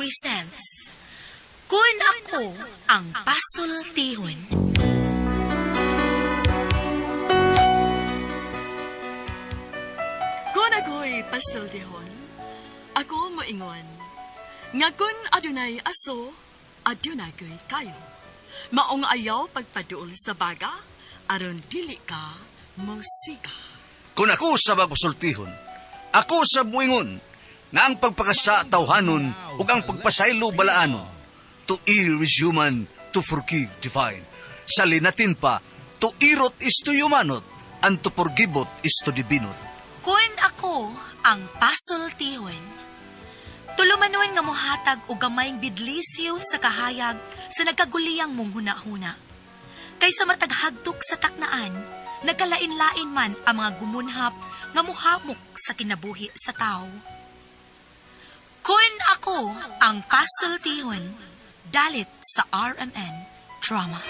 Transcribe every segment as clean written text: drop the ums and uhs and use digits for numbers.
presents Kun Ako Ang Pasultihon. Kun ako'y pasultihon, ako moingon, nga kun adunay aso, adunay ko'y kayo. Maong ayaw pagpaduol sa baga, aron dili ka mosiga. Kung ako sa magpasultihon, ako sa muingon, nga ang pagpakasa tawhanon ug ang pagpasaylo balaanon. To err is human, to forgive divine. Sa linatin pa, to irot is to humanot, and to forgivot is to divinot. Kun ako ang pasultihon. Tulumanon nga mohatag og gamayng bidlisiw sa kahayag sa nagkaguliyang mong huna-huna. Kaysa mataghagtok sa taknaan, nagkalain-lain man ang mga gumunhap nga muhamok sa kinabuhi sa tao. Kun ako ang pasultihon, dalit sa RMN Drama.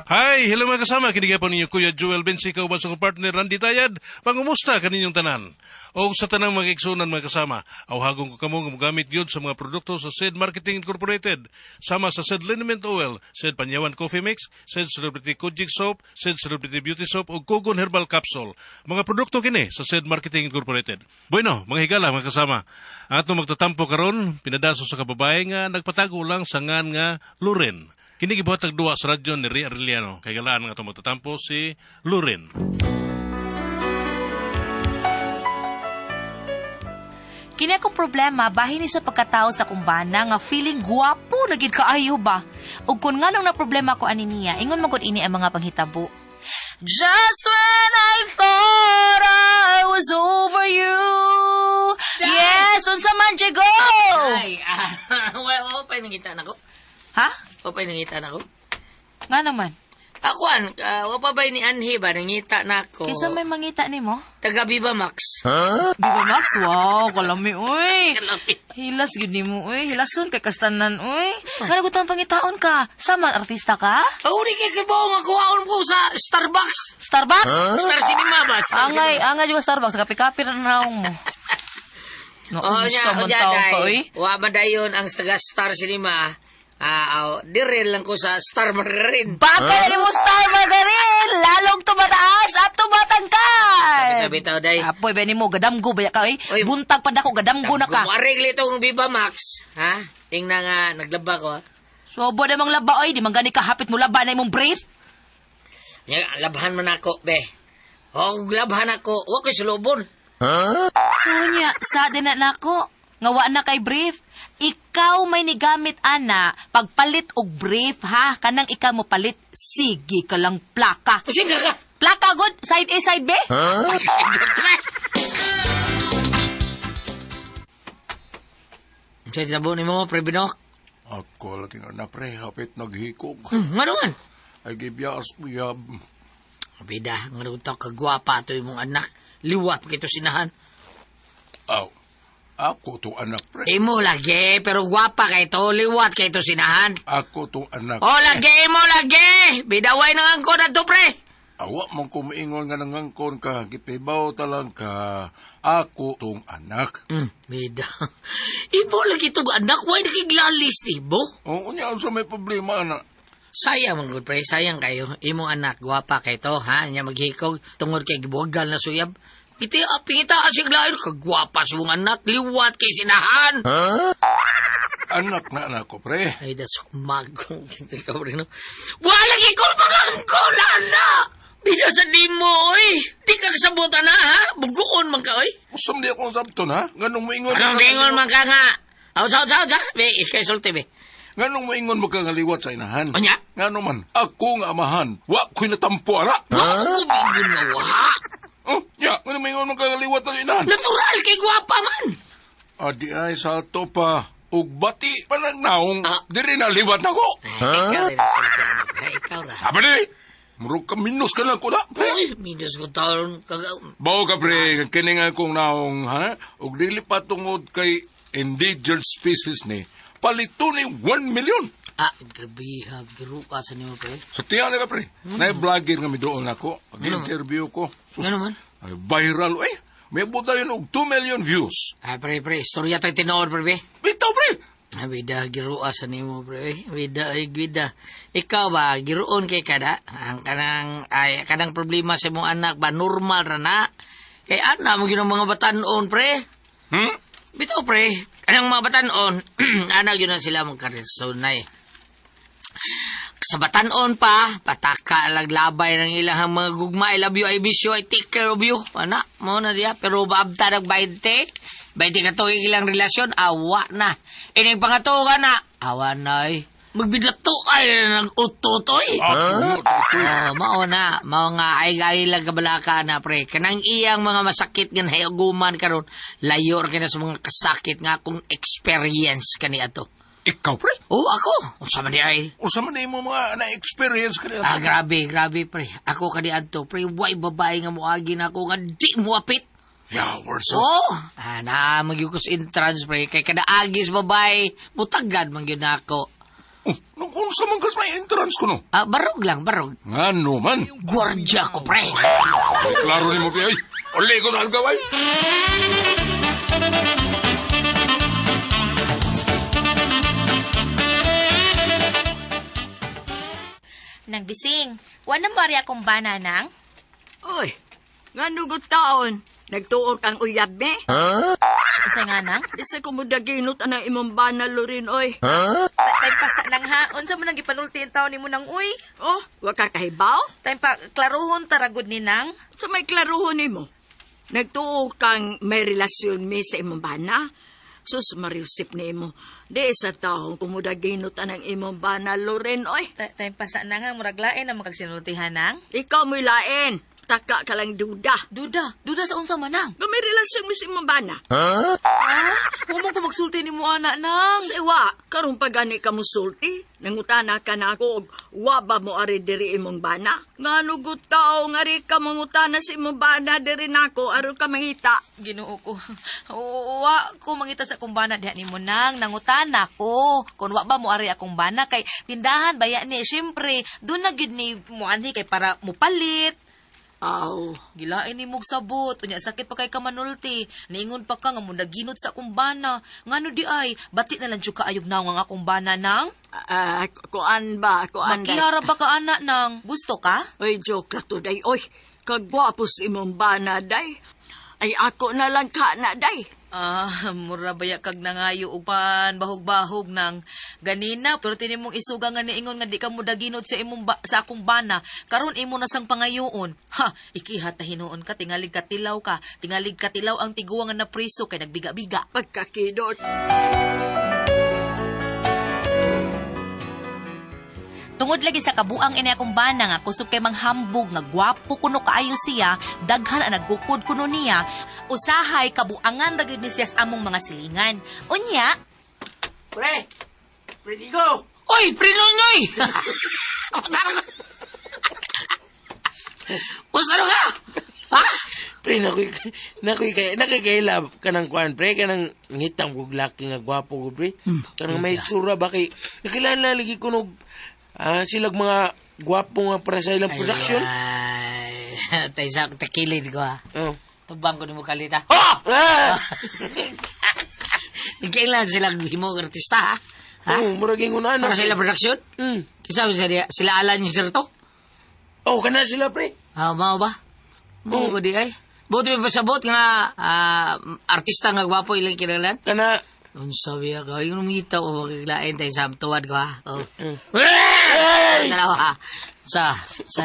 Hi, hello mga kasama. Kini po ninyo Kuya Joel Bensica uban sa akong partner Randy Tayad. Pangumusta kaninyong tanan? O sa tanang mga igsuonan mga kasama, awhagon ko kamo nga mogamit gyud sa mga produkto sa Said Marketing Incorporated. Sama sa Said Liniment Oil, Said Panyawan Coffee Mix, Said Celebrity Kojik Soap, Said Celebrity Beauty Soap ug Kogon Herbal Capsule. Mga produkto kini sa Said Marketing Incorporated. Bueno, mga higala mga kasama. Ang atong magtatampo karon pinadaso sa kababae nga nagpatago lang sa ngan nga Loren. Kini gibuhat og duwa sa radyo ni Ria Arellano. Kay galaan nga atong magtatampo si Loren. Kini akong problema bahin ni sa pagkatao sa kumbana nga feeling guwapo na gid kaayo ba. Ug kun nganong na problema ko ani niya, ingon man gud ini ang mga panghitabo. Just when I thought I was over you. Yes, unsa man Diego? Ay, well, opay nangita na ko. Ha? Opay nangita na ko. Nga naman. Akuan, wa pa ba'y ni Anhi ba nangita na ako? Kinsa may mangita nimo? Taga Viva Max. Di ba Max? Wow, kalami uy. Kalami. Hilas gid nimo uy, hilason kay kastanan uy. Nga nagutang pangitaon ka. Sama artista ka? Ako ni kay kibaw nga kuwaon ko sa Starbucks. Starbucks? Star Cinema ba? Star Angay, Cinema. angay juga Starbucks. Kape-kape na naong mo. No, Oh, nya, unsa o man nya, taong ka, day. uy. Wa ba dayon ang taga Star Cinema? Ah, aw, dire lang ko sa Star Margarine. Bagay na mo Star Margarine! Lalong tumataas at tumatangkad! Sabi-sabi tao, day. Apoy, ba mo, gadamgo ba ka, uy? Uy. Buntag pa dako, gadamgo na ka. Kung itong Viva Max, ha? Tingnan nga, naglaba ko, ha? Sobo na mang laba, oy. Di man gani ka hapit mo laba na imong brief. Nya, labhan man ako, be. O, labhan ako. Wa ko'y sulubon. Kunya, sa din na nako. Nga wa na kay brief. Ikaw may nigamit ana pagpalit og brief ha kanang ikaw mo palit sige ka lang plaka. O, siyempre ka. Plaka good side A side B. Sa tabo ni mo, pre Binok. Ako lagi nga na pre, hapit naghikog. Nga naman. Ay gibiyaas uyab. Bida, nga naman tao, kagwapa to imong anak. Liwat pa kito sinahan. Aw, ako to anak pre. Imo lagi, pero gwapa kay to, liwat kay to sinahan. Ako to anak. O lagi, imo lagi! Bidaway na ang na to, pre! Awa mong kumiingon nga nangangkon ka, gipibaw talang ka. Ako tong anak. Bida. Imo lagi to anak, why nakiglalis ni bo? Oo niya, unsa may problema ana. Sayang man gud pre, sayang kayo. Imong anak gwapa kay to, ha? Nya maghikog tungod kay gibuwagan na suyab. Iti pingita asig lain kagwapa sa imong anak, liwat kay sinahan. Anak na anak ko pre. Ay, das magong kita ka pre, no? Wala lagi ko pangangkol, ana! Bisa sa di mo, oy! Di ka kasabutan na, ha? Buguon man ka, oy! Usam di akong sabton ha. Nganong moingon. Anong bingon man ka nga? Aw, sa, sa, sa! Be, ikay sulti, be. Nganong moingon mo ka nga liwat sa inahan. Unya? Ngano man, ako nga amahan. Wa ko'y natampo ana. Wa ko bingon nga, wa! Oh, ya, nganong moingon mo ka nga liwat sa inahan. Natural kay gwapa man! Adi ay salto pa. Ug bati panagnaong. Ah. Diri na liwat nako. Ay, ikaw rin, sulti, ano, pre. Ikaw ra. Sabi ni, murag ka minus ka lang ko na, pre. Uy, minus ko taon kaga... Bawo ka, pre, kini nga kong naong, ha? Ug dili pa tungod kay endangered species ni, palito ni 1 million. Ah, grabe ha, giruka sa nimo pre. Sa tiyan ka, pre. Na-vlogger nga midoon ako. Pag-interview ko. Sus, Ano man? Ay, viral, eh. May buta yun og 2 million views. Ah, pre, pre, istorya tayo tinuod, pre, be. Bitaw, pre! Ah, bida, giruka sa nimo, pre. Bida, ay, bida. Ikaw ba, giruon kay kada? Ang kanang, ay, kanang problema sa imong anak ba, normal ra na? Kay ana mo gyud ang mga batanon, pre. Hmm? Bitaw, pre. Kanang mga batanon, ana gyud na sila magkareson eh. Sa batanon pa, pataka laglabay ng ilang mga gugma, I love you, I miss you, I take care of you. Ana, mo na diya. Pero baabta nag 20, 20 ka tuig ilang relasyon, awa na. Ining pangatuga na, awa na eh. Magbidlato ay nag-uto-toy. Huh? Oh, mao na, mao nga ay ay lang kabalaka na pre. Kanang iyang mga masakit nga nahiuguman karon, layo ra kina sa mga kasakit nga akong experience kani ato. Ikaw, pre? Oh, ako. Unsa man di ay? Unsa man imo mga na-experience ka Ah, grabe, grabe pre. Ako kani adto pre, way babae nga moagi na ako nga di moapit. Yeah, words sir. Oh, ah, na magyud ko sa entrance pre kay kada agis babae mutagad man gyud na ako. Oh, nung unsa man kas may entrance ko no? Ah, barog lang, barog. Nga no man. Gwardiya ko pre. Ay, klaro ni mo, pre. Ay, uli ko na algaw, ay. Nang bising, wa na mo ari akong bana nang? Oy, nga nugot taon. Nagtuok ang uyab me. Unsay nga nang? Isa ko mo daginot anang imong bana, Lorin, oy. Tay pasa nang ha. Unsa man ang gipanulti ang taon nimo nang uy? Oh, wa ka kahibaw? Tay pa klaruhon taragod ni nang. Sa may klaruhon nimo. Nagtuo kang may relasyon mi sa imong bana. Sus, mariusip ni imo. Di sa taong kumudaginot anang imong bana, Loren, oy. Tay pasa nang ha, murag lain ang makagsinultihan nang. Ikaw mo'y lain. Taka ka lang duda. Duda, duda sa unsa man nang? Nga may relasyon mi sa imong bana. Ha? Wa man ko magsulti nimo ana nang. Sa iwa, karong pa gani ka musulti, nangutana ka na ako og wa ba mo ari diri imong bana? Nga nugot tao nga ari ka mangutana sa imong bana diri nako aron ka mangita. Ginoo ko. Wa ko mangita sa akong bana diha nimo nang nangutana ko. Kun wa ba mo ari akong bana kay tindahan baya ni syempre doon na gyud ni mo anhi kay para mupalit. Aw, Gilain ni mog sabot, unya sakit pa kay kamanulti. Niingon pa ka nga mo naginot sa akong bana. Ngano di ay, bati na lang jud kaayog naong ang akong bana nang? ah, kuan ba, kuan day. Makihara ba ka ana nang? Gusto ka? Oy, joke ra to day. Oy, kagwapo sa imong bana day. Ay ako na lang ka na day. Ah, mura baya kag nangayo og pan bahog-bahog nang ganina pero tini mong isuga nga niingon nga di ka mo daginot sa imong sa akong bana karon imo na sang pangayoon. Ha, ikihat na hinuon ka, tingalig katilaw ka, tingalig katilaw ang tiguang nga napriso kay nagbiga-biga. Pagkakidot. Tungod lagi sa kabuang ini akong bana nga kusog kay manghambog nga gwapo kuno kaayo siya, daghan ang nagukod kuno niya, usahay kabuangan ra gyud ni siya sa among mga silingan. Unya, Pre! Pre Digo! Oy, pre Nonoy! Usa ka? Ha? Pre, nakoy, nakoy, kay, nakoy kailab ka ng kuan, pre, kanang ngitang kog laki nga gwapo ko, pre. Kanang may tsura ba kay, nakilala lagi ko nog, silag mga gwapo nga para sa ilang production. Ay, tay sa takilid ko ha. Oh. Tubang ko ni mo kalita. Ah! Kailan sila himo artista ha? Ha? Oh, murag yung una, Para sa ilang production? Kinsa man sila, sila alan yung sirto? Oh, kana sila, pre. Ah, mao ba? Mao ba di ay? Buti may pasabot nga artista nga gwapo ilang kinahanglan. Kana, Unsa biya ka? Yung lumitaw o magiglain tayo sa tuwad ko ha. Oh. Ay! Dalawa ha. Sa, sa.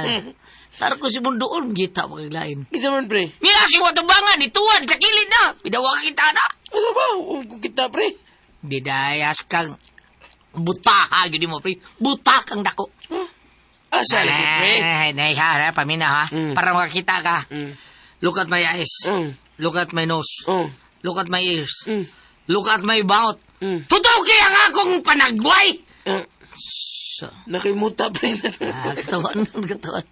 Taro ko si Mundoon, gita magiglain. Kita man, pre. Mira si mo tubangan, ituwad sa kilid na. Pidawa kita na. Asa ba? Oh, kung kita, pre. Bidayas kang buta ha, gyud mo pre. Buta kang dako. Asa lagi, pre. Ay, nay ha, pamina ha. Para makakita ka. Look at my eyes. Look at my nose. Look at my ears. Look at my mouth. Totoo kaya nga akong panagway! So, Nakimuta, pre. ah, katawan, katawan.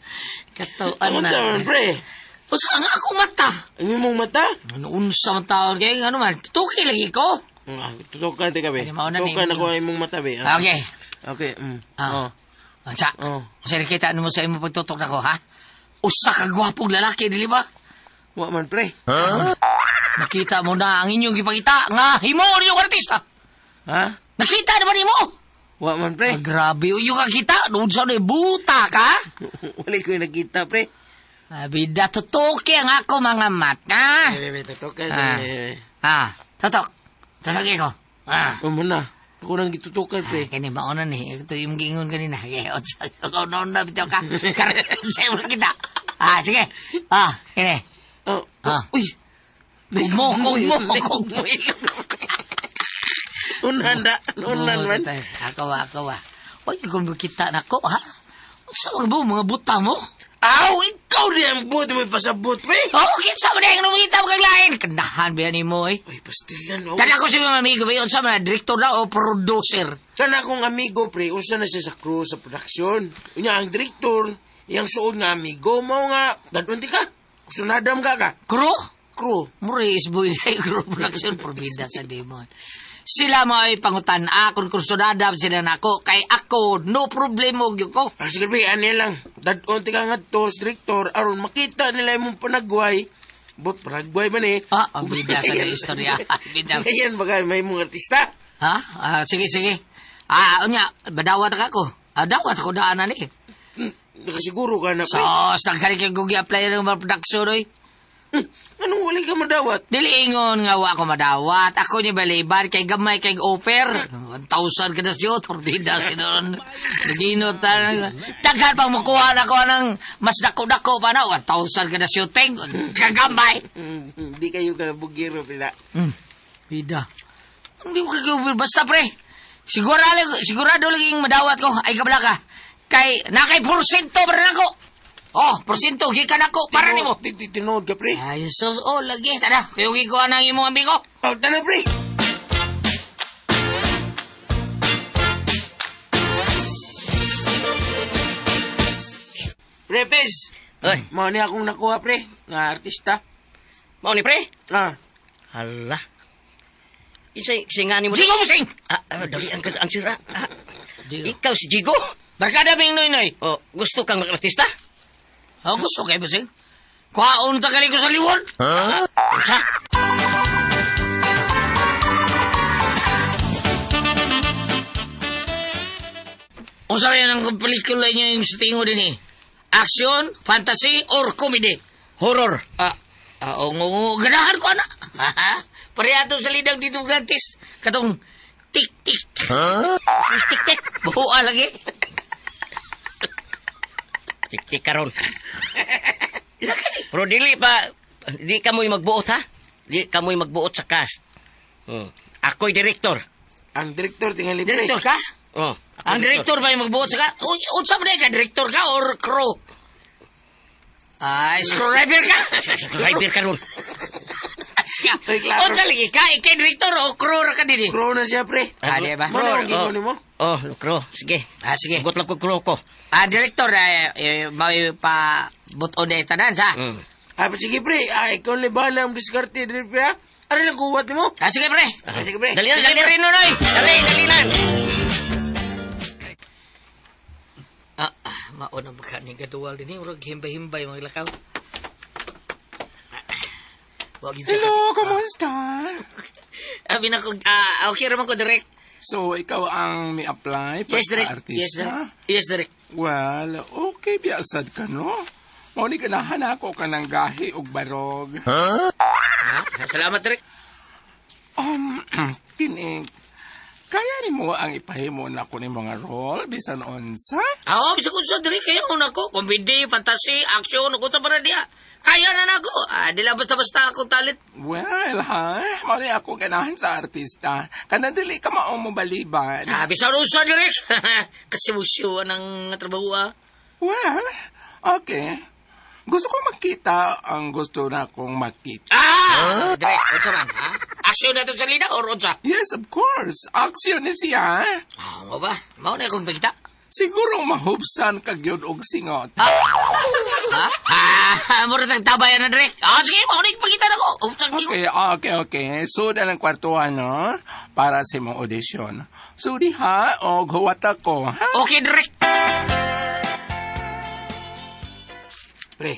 Katawan Ano na. man, pre? Usa nga akong mata. Ang imong mata? Ano unsa man taon kay ano man? Tuki lagi ko. Tutok ka, teka, be. Ay, mauna na Tutok ka imong- na ko ang imong mata, be. Ah. Okay. Okay. Ah. Oh. Unsa? Oh. Unsa nakita nimo sa imong pagtutok nako, ha? Usa ka gwapong lalaki, dili ba? Wa man, pre. Nakita mo na ang inyong gipakita nga himo ninyong artista. Ha? Nakita naman nimo. Wa man, pre. Ah, grabe, uyo ka kita. Doon sa buta ka. Wala ko yung nakita, pre. Ah, bida tutuki ang ako mga mata. Eh, eh, tutok ka. Ah. Eh, Ah, tutok. Tutok ko. Ah. Amo na. Ako nang gitutukan, pre. Kani mauna ni. Ito yung giingon kanina. Okay, unsa ikaw noon na bitaw ka. Karon sa imo kita. Ah, sige. Ah, kini. Oh, Ah. Uy! Kugmo, kugmo, kugmo. Unan da. Unan man. Ako ba, ako ba. Uy, kung kita na ko, ha? Unsa man ba mga buta mo? Aw, ikaw di ang buot mo pasabot, pre. Oh, kinsa man ang numita mo kag lain. Kanahan ba nimo eh? Uy, pastilan. Oh. Tala ko sa mga amigo ba yun sa mga director na o producer. Sana akong amigo, pre, unsa na siya sa crew, sa production. Unya, ang director, iyang suod nga amigo, mao nga, dadunti ka. Gusto na dam ka ka. Crew? Crew. Mura is boy na crew production probida sa demo. Sila mo ay pangutan akon kursunada sila nako kay ako no problemo gyud ko. Ah, sige, pre, ano lang. Dadunti ka nga to, sa director, aron makita nila imong panagway. Bot, panagway man eh. Ah, ang bida sa istorya. Bida. Ayan, baka may mong artista. Ha? Ah, sige sige. Ah, unya, badawat ka ko. Ah, dawat ko daanan eh. Nakasiguro ka na, pre. Sos, nagkari kay gugi apply ng mga production oy. Anong wala ka madawat? Dili ingon nga wa ko madawat. Ako ni baliban kay gamay kay offer. 1,000 ka na siyo, torbida sinon. Naginot ta. Daghan pang makuha na ko ng mas dako-dako pa na. 1,000 ka na shooting. Kagamay. Di kayo kabugiro, pila. Bida. Hindi mo kayo basta pre. Sigurado, sigurado laging madawat ko. Ay kabla ka. Kay nakay porsyento pa rin ako. Oh, porsyento gikan ako para nimo. Tinood ka, pre. Ay, sus, oh, lagi. Tara, kayo gikuha ng imong amigo. Oh, tana, pre. Pre, Pez. Oy. Mao ni akong nakuha, pre. Nga artista. Mao ni pre? Ah. Hala. Isay singani mo. Jigo mo sing! Ah, ah, dali ang ang sira. Ah, Jigo. ikaw si Jigo. Barkada ming noy noy. Oh, gusto kang mag-artista? Oh, gusto kayo ba sing? Kuhaon ta gali ko sa liwon. Huh? Unsa? Unsa rin ang pelikula niyo yung sa tingo din eh? Action, fantasy, or comedy? Horror. Ah, ah, oo, oo, ganahan ko ana. Ha? Pareha sa lidang dito gratis. Katong tik-tik. Huh? Tik-tik. Buha lagi. Tik-tik karon. Pero dili pa di ka mo'y magbuot ha. Di ka mo'y magbuot sa cast. Ako'y director. Ang director, tingali, pre. Director ka? Oh, ako'y Ang director ba yung magbuot sa ka? Uy, unsa man ka? Director ka or crew? Ay, screwdriver ka? Driver karon. Ay, klaro. Unsa lagi ka? Ikay director o crew ra ka dinhi? Crew na siya, pre. Ah, di ba? Mao na ang gingon nimo? Oh, crew. Sige. Ah, sige. Buot lang ko crew ko. Ah, director, eh, may pa buton na tanan sa. Ah, sige, pre. Ah, ikaw na bahala ang diskarte, dire, pre, ha? Ano lang kuwat mo? Ah, sige, pre. Ah, sige, pre. Dali na, Sige, dali na. pre, Nonoy. Dali, dali na. Ah, ah, mauna ba ka ni gaduwal din eh. Murag himbay-himbay mga lakaw. Wag yun sa Hello, kumusta? Abi na ko, ah, okay raman ko direct. So, ikaw ang ni-apply Yes, direct. Yes, pagka-artista? direct. Yes, direct. Well, okay, biyasad ka, no? Mao ni ganahan ako ka ng gahi og barog. Ha? Salamat, direct. Kinig, kaya ni mo ang ipahimo na ko ni mga role bisan unsa? Ah, oh, bisa ko sa direct kayo una ko. Comedy, fantasy, action, ako ta para diya. Kaya na nako. Ah, di lang basta-basta akong talent. Well, ha? Mao ni ako ganahan sa artista. Kana dili ka mao mo baliban. Ah, bisa sa direct. Kasi musyo ang trabaho ah. Well, okay. Gusto ko makita ang gusto na akong makita. Ah! Direct, unsa man, ha? Action na to sa lina or unsa? Yes, of course. Action ni siya. Ah, mo ba? Mao na akong pagkita. Siguro mahubsan ka gyud og singot. Ha? Ah, mura tag tabayan na direk. Ah, sige, maunig pagita na ko. Upsag ko. Okay, okay, okay. So, ang kwartuhan, no? Para sa imong audition. So, diha, og huwat ako, ha? Okay, direk. Pre,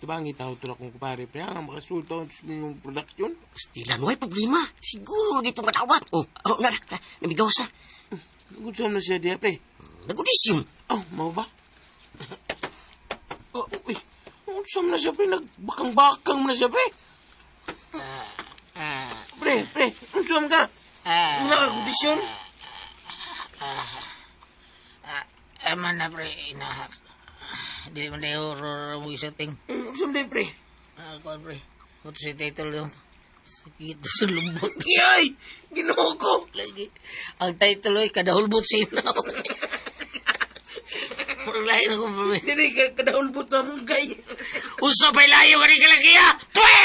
diba ang itaw to na kong kupare, pre? Ang makasulta sa inyong production. Stilan, way problema. Siguro dito matawat. Oh, oh na, na, namigaw sa. Gusto na siya diya, pre. Nag-audition. Oh, mau ba? Oh, uy. Unsa man na siya, pre? Nagbakang-bakang man na siya, pre. Pre, pre, unsa man ka? Wala ka kondisyon? Aman na, pre. Inahak. Di man dayo horror mo isuting. Unsa man day, pre? Ah, kuwan, pre. Ito si title yun. Sakit sa lubot. Yay! Ginoo ko! Lagi. Ang title ay Kadahulbot Sinaw. Murag lain ako, pre. Dili ka kadahulbot na mong kay. Usa pa'y layo ka ni kalakiya! Twe!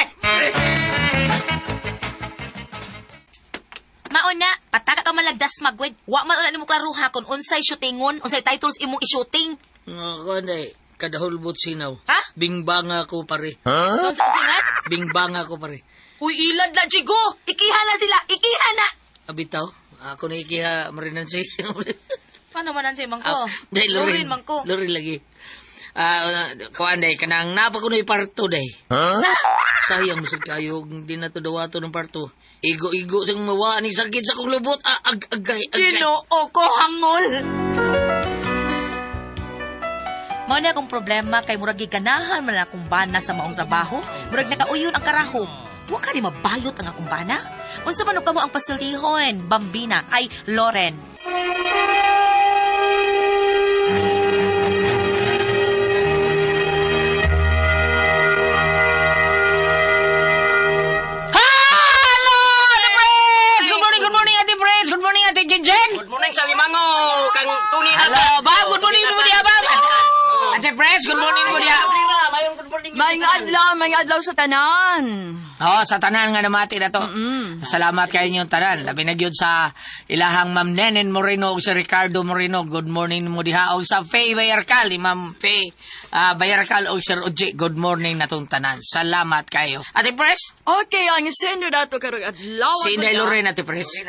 Mauna, pataka ka malagdas magwed. Wa man una nimo klaruha kung unsay shootingon, unsay titles imong i-shooting. Nga, kuwan day. Kadahulbot Sinaw. Ha? Bingbanga ko, pare. Huh? Unsa singat? Bingbanga ko, pare. Uy, ilad na jigo. Ikiha na sila, ikiha na. Abitaw. Ako na ikiha, Marinansi. Paano man ang mangko? Ah, Dahil Lorin mangko. Lorin lagi. Ah, kuan day kanang napa ko na parto day. Huh? Sayang musig kayo di na to dawato ng parto. Igo-igo sang mawa ni sakit sa kong lubot. Ah, ag agay agay. Ginoo ko hangol. Mao na akong problema kay murag giganahan man lang akong bana sa maong trabaho, murag nakauyon ang karahom. Wa ka ni mabayot ang akong bana? Unsa man og kamo ang pasultihon, Bambina ay Loren. Hello, Ate Pres! Good morning, good morning, Ate Pres! Good morning, Ate Jenjen! Good morning sa limango. Kang Tony na. Hello, Bab! Good morning mo diya, Bab! Ate Pres, good morning mo diya. May adlaw sa tanan. Oh, sa tanan nga namati na to. Salamat kayo inyong tanan. Labi na gyud sa ilahang Ma'am Nenen Moreno ug si Ricardo Moreno. Good morning mo diha og sa Faye Bayarcal, ni Ma'am Faye Bayarcal og Sir Oji. Good morning natong tanan. Salamat kayo. Ate Pres? Okay, ang sendo dato karong adlaw. Si Inday Loren, Ate Pres.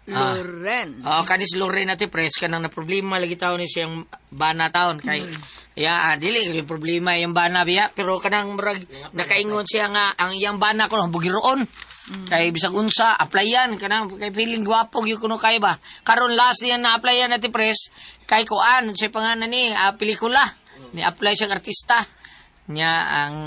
Loren. Oh, kanis Loren Ate Pres kanang na problema lagi taon ni siyang bana taon kay ya dili yung problema yung bana biya pero kanang murag nakaingon siya nga ang iyang bana ko bugiroon. Kay bisag unsa applyan kanang kay feeling gwapo gyud kuno kay ba. Karon last niya na applyan Ate Pres kay kuan sa pangalan ni pelikula ni apply siya artista niya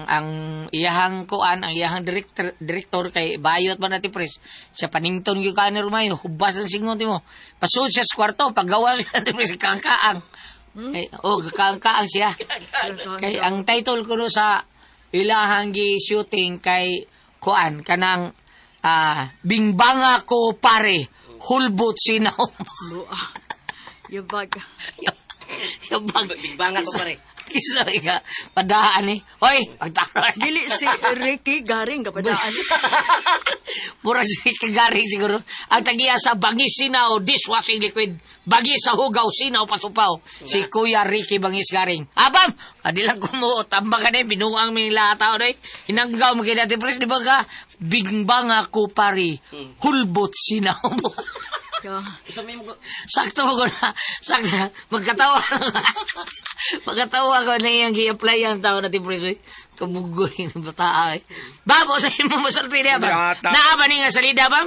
ang iyahang kuan ang iyahang director kay bayot ba nati Pres siya panington gyud ka ni rumayo hubas ang singot mo pasud siya sa kwarto paggawa siya Ate Pres kangkaang kay oh kangkaang siya kay ang title kuno sa ilahang gi shooting kay kuan kanang bingbanga ko pare hulbot sinaw. Yabag. Yabag. Bingbanga ko pare. Kisa ka, padaan eh. Hoy, pagtaro. Dili si Ricky Garing kapadaan. Mura si Ricky Garing siguro. Ang tagiya sa Bangis Sinaw dishwashing liquid. Bangis sa hugaw, sinaw pasupaw. Si Kuya Ricky Bangis Garing. Abam, adilang kumuot. Tambang ka na eh, binuang may lahat na eh. Hinanggaw mo kay Dati Pres, di ba ka? Bingbang ako pare, hulbot sinaw mo. Sakto mo ko na. Sakto. Magkatawa. Magkatawa ko na iyang gi-apply ang tao natin, Pres. Kabugoy ng bata. Ay. Babo, sa imo masulti niya ba? Naaba ni nga salida ba?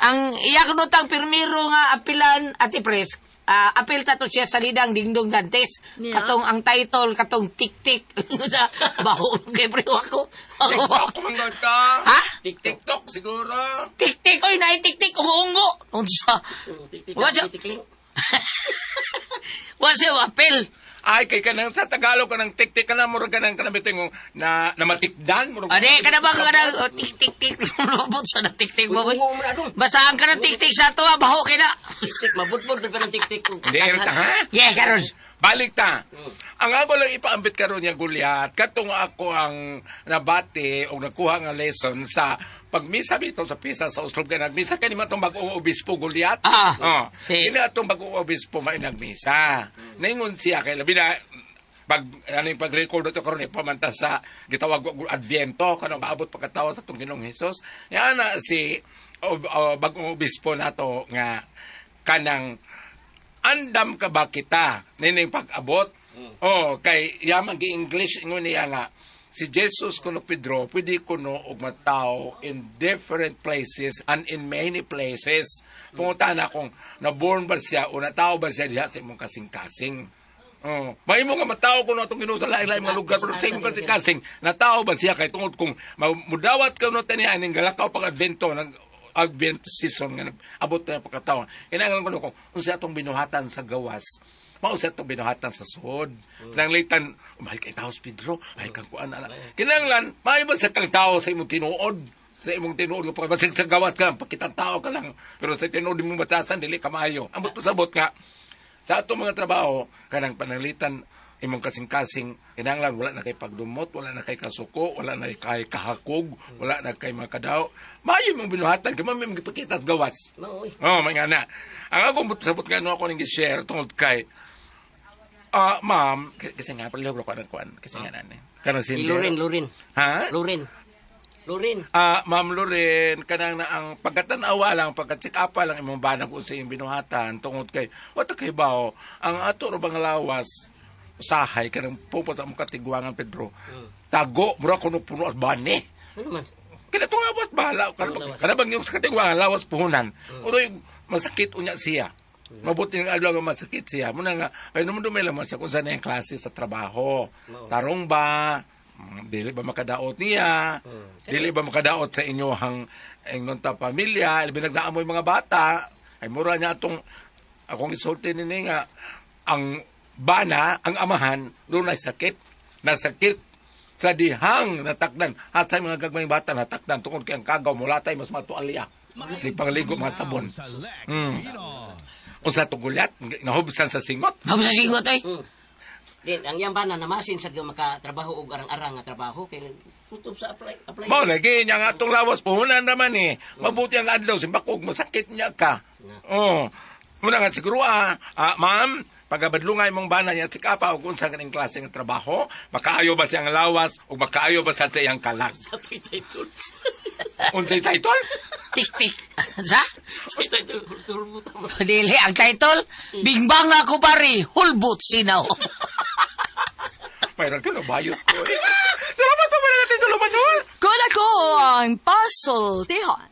Ang iyak nutang pirmiro nga apilan, Ate Pres, apil ta to siya salidang Dingdong Dantes. Yeah. Katong ang title, katong tik-tik. Sa baho kay pre ako. TikTok man gud ka. Ha? TikTok siguro. Tik-tik oy naay tik-tik ungo-ungo. Unsa? Tik-tik. What's What's your appeal? Ay, kay kanang sa Tagalog kanang tik-tik ka na murag kanang kanang bitong na namatikdan murag. Ade kana ba kanang oh, tik-tik tik lubot sa na tik-tik mo. boy. Basta ang kanang tik-tik sa tuwa baho kay na. Tik-tik, mabudbud pa ng tik-tik. Hindi erta ha? Yeah, karon. Balik ta. Ang ako lang ipaambit karon niya Gulyat, katong ako ang nabati o nakuha nga lesson sa pagmisa bitaw sa pisa sa Oslob kay nagmisa kani man tong bag-ong obispo Gulyat. Ah, Oh. si- Kini atong bag-ong obispo may nagmisa. Ningon siya kay labi na pag ano yung pag-record ito karon ipamanta sa gitawag og Adviento kanang maabot pagkatawa sa atong Ginoong Hesus. Yan na si bagong obispo nato nga kanang andam ka ba kita nining pag-abot? Oh, kay yaman gi English ingon niya nga si Jesus kuno Pedro pwede kuno og matao in different places and in many places. Pangutana kung na-born ba siya o natao ba siya diha sa imong kasing-kasing. Oh, mahimo nga matao kuno atong Ginoo sa lain-lain mga lugar pero sa imong kasing-kasing natao ba siya kay tungod kung mudawat ka no tani aning galakaw pag Advento nag Advent season nga abot na pagkataon. Kinahanglan kuno kung unsa atong binuhatan sa gawas, mao sa atong binuhatan sa sud. Kinahanglan, mahal kay taos Pedro, mahal kang kuan ana. Kinahanglan maayo ba sa kang tao sa imong tinuod? Sa imong tinuod nga basig sa gawas ka lang, pakitang tao ka lang. Pero sa tinuod imong batasan dili ka maayo. Ambot pasabot nga sa atong mga trabaho kanang pananglitan imong kasing-kasing kinahanglan wala na kay pagdumot, wala na kay kasuko, wala na kay kahakog, wala na kay mga kadaw. Maayo imong binuhatan kay mao may gipakita sa gawas. Mao oy. Oh, may nga na. Ang akong sabot nga no ako ning gi-share tungod kay ma'am, kasi nga pala ko ng kuan, kasi nga nani. Karon Si Loren, Loren. Ha? Loren. Loren. Ah, Ma'am Loren, kanang na ang pagkatanawa lang, pagka-check up lang imong bana kung sa iyong binuhatan tungod kay wa ta kay bao ang ato ra bang lawas usahay kanang pupo sa among katigwangan Pedro. Tago mura kuno puno at bani. Ano man? Kaya itong lawas bahala. Kada bang yung sa katigwangan lawas puhunan. Uroy masakit unya siya. Mabuti nga adlaw nga masakit siya. Muna nga ay numdumay lang man siya kung saan na yung klase sa trabaho. Tarong ba? Dili ba makadaot niya? Dili ba makadaot sa inyohang ingnon ta pamilya? Labi nagdaamoy mga bata. Ay mura niya atong akong isulti nini nga ang bana, ang amahan, doon ay sakit. Nasakit sa dihang natakdan. Hasta yung mga gagmayng bata natakdan tungod kay ang kagaw mulatay mas matualya. Di pangligo mga sabon. Unsa to gulat, nahubsan sa singot. Mao sa singot ay. Din ang iyang bana namasin sa makatrabaho og arang-arang nga trabaho kay kutob sa apply apply. Mao lagi niya nga atong lawas puhunan naman eh. Mabuti ang adlaw simbakog masakit niya ka. Oh. Muna nga siguro ma'am, pagabadlungay mong bana niya sikapa og unsa kaning klase nga trabaho, makaayo ba siyang lawas o makaayo ba sa iyang kalag? Sa to'y title. Unsay title? Tik tik. Sa? Sa title tulbo tama. Dili ang title, Bingbang ako pare, hulbot sinaw. Mayroon ko na bayot ko. Eh. Salamat po pala natin sa Lumanol. Kun ako ang pasultihon.